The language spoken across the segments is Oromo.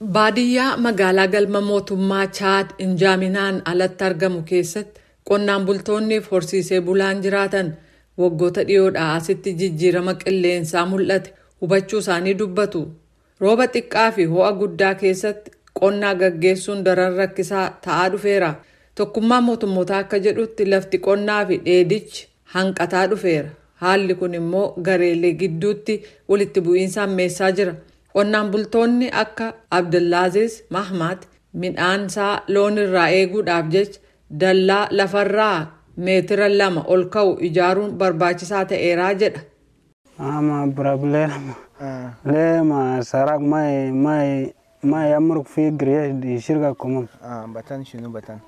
Baadiyyaa magaalaa galma mootummaa Chaad Injaaminaan alatti argamu keessatti qonnaan bultoonni fi horsiisee bulaan jiraatan waggoota dhiyoodhaa asitti jijjiirama qilleensaa mul'ate hubachuu isaanii dubbatu. Rooba xiqqaa fi ho'a guddaa keessatti qonnaa gaggeessuun daran rakkisaa ta'aa dhufeera. Tokkummaan mootummootaa akka jedhutti, lafti qonnaa fi dheedichi hanqataa dhufeera. Haalli kun immoo gareelee gidduutti walitti bu'iinsa hammeessaa jira. Qonnaan bultoonni akka Abdullaaziz Mahmad midhaan isaa loon irraa eeguudhaaf jecha dallaa lafarraa meetira 2 ol ka'u ijaaruun barbaachisaa ta'eeraa jedha. أما problème ليه ما سرق ما ما ما يمرق في قرية شركة كمان. بتان شنو بتان؟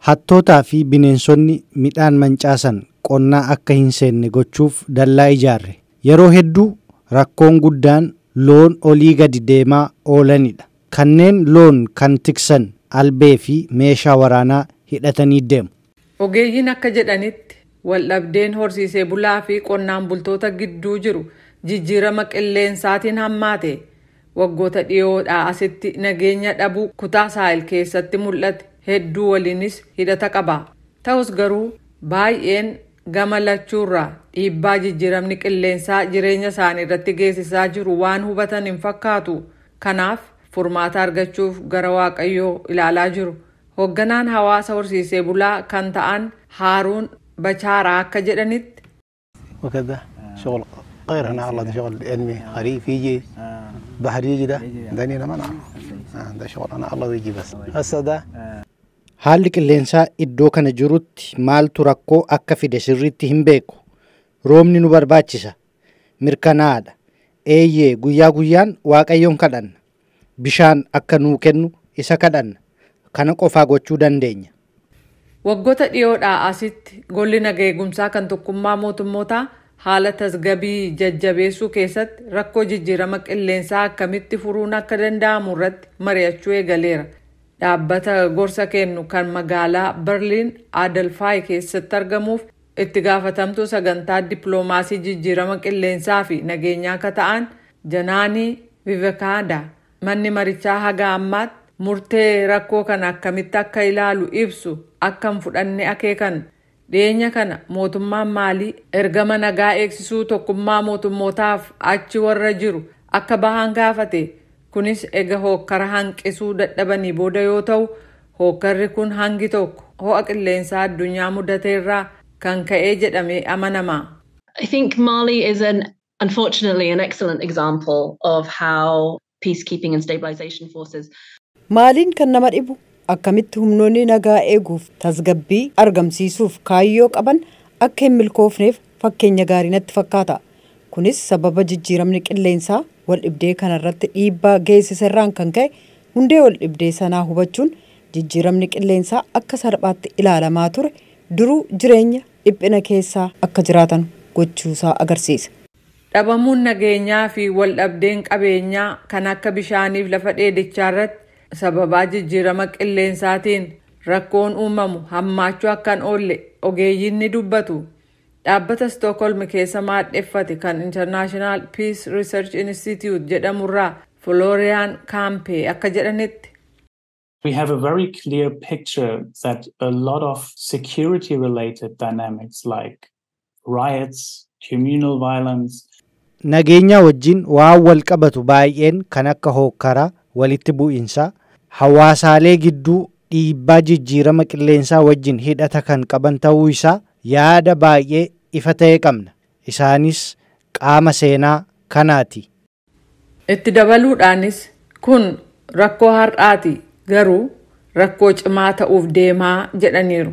Hattootaa fi bineensonni midhaan mancaasan qonnaa akka hin seenne gochuuf dallaa ijaarre. Yeroo hedduu rakkoon guddaan loon olii gadi deemaa oolanidha. Kanneen loon kan tiksan albee fi meeshaa waraanaa hidhatanii deemu. Ogeeyyiin akka jedhanitti, waldhabdeen horsiisee bulaa fi qonnaan bultoota gidduu jiru jijjiirama qilleensaatiin hammaate. Waggoota dhiyoodhaa asitti nageenya dhabuu kutaa Saahil keessatti mul'ate hedduu waliinis hidhata qaba. Ta'us garuu baay'een gama lachuurraa dhiibbaa jijjiiramni qilleensaa jireenya isaanii irratti geessisaa jiru waan hubatan hin fakkaatu. Kanaaf furmaata argachuuf gara Waaqayyoo ilaalaa jiru. Hoogganaan hawaasa horsiisee bulaa kan ta'an Haaruun Bachaaraa akka jedhanitti, وكذا شغل غير هنا الله، ده شغل علمي خريف يجي بحر يجي، ده ده أنا ما نعرف، ده شغل انا الله يجي بس هسه ده. Haalli qilleensaa iddoo kana jirutti maaltu rakkoo akka fide sirriitti hin beeku. Roobni nu barbaachisa. Mirkanaa'aadha. Eeyyee, guyyaa guyyaan Waaqayyoon kadhanna. Bishaan akka nuu kennu isa kadhanna. Kana qofaa gochuu dandeenya. Waggoota dhiyoodhaa asitti golli naga eegumsaa kan Tokkummaa Mootummootaa haala tasgabbii jajjabeessuu keessatti rakkoo jijjiirama qilleensaa akkamitti furuun akka danda'amu irratti mari'achuu eegaleera. Dhaabbata gorsa kennu kan magaalaa Berliin Adelfaayi keessatti argamuuf itti gaafatamtuu sagantaa dippiloomaasii jijjiirama qilleensaa fi nageenyaa akka ta'an Janaanii Vivekaada, manni marichaa haga ammaatti murtee rakkoo kana akkamitti akka ilaalu ibsu akka hin fudhanne akeekan. Dhiyeenya kana mootummaan Maalii ergama nagaa eegsisuu Tokkummaa Mootummootaaf achi warra jiru akka bahan gaafate. Kunis ega hookkara hanqisuu dadhabanii booda yoo ta'u, hookkarri kun hangi tokko ho'a qilleensaa addunyaa mudateerraa kan ka'ee jedhamee amanama. I think Mali is an unfortunately an excellent example of how peacekeeping and stabilization forces Maaliin kan nama dhibu akkamitti humnoonni nagaa eeguuf tasgabbii argamsiisuuf kaayyoo qaban akka hin milkoofneef fakkeenya gaarii natti fakkaata. Kunis sababa jijjiiramni qilleensaa wal dhibdee kanarratti dhiibbaa geessiserraan kan ka'e hundee wal dhibdee sanaa hubachuun jijjiiramni qilleensaa akka salphaatti ilaalamaa ture duruu jireenya dhiphina keessaa akka jiraatan gochuusaa agarsiisa. Dhabamuun nageenyaa fi waldhabdeen qabeenyaa kan akka bishaaniif lafa dheedichaa irratti sababaa jijjiirama qilleensaatiin rakkoon uumamu hammaachuu akkan oolle ogeeyyiin ni dubbatu. Dhaabbata Stookholm keessa maadheffate kan International Peace Research Institute jedhamurraa Florian Kaampee akka jedhanitti, We have a very clear picture that a lot of security related dynamics like riots, communal violence, Nageenya wajjin waan wal qabatu baay'een kan akka hookkaraa, walitti bu'insaa, hawaasaalee gidduu dhiibbaa jijjiirama qilleensaa wajjin hidhata kan qaban ta'uu isaa yaada baay'ee ifa ta'e qabna. Isaanis qaama seenaa kanaati. Itti dabaluudhaanis, kun rakkoo har'aati, garuu rakkoo cimaa ta'uuf deemaa jedhaniiru.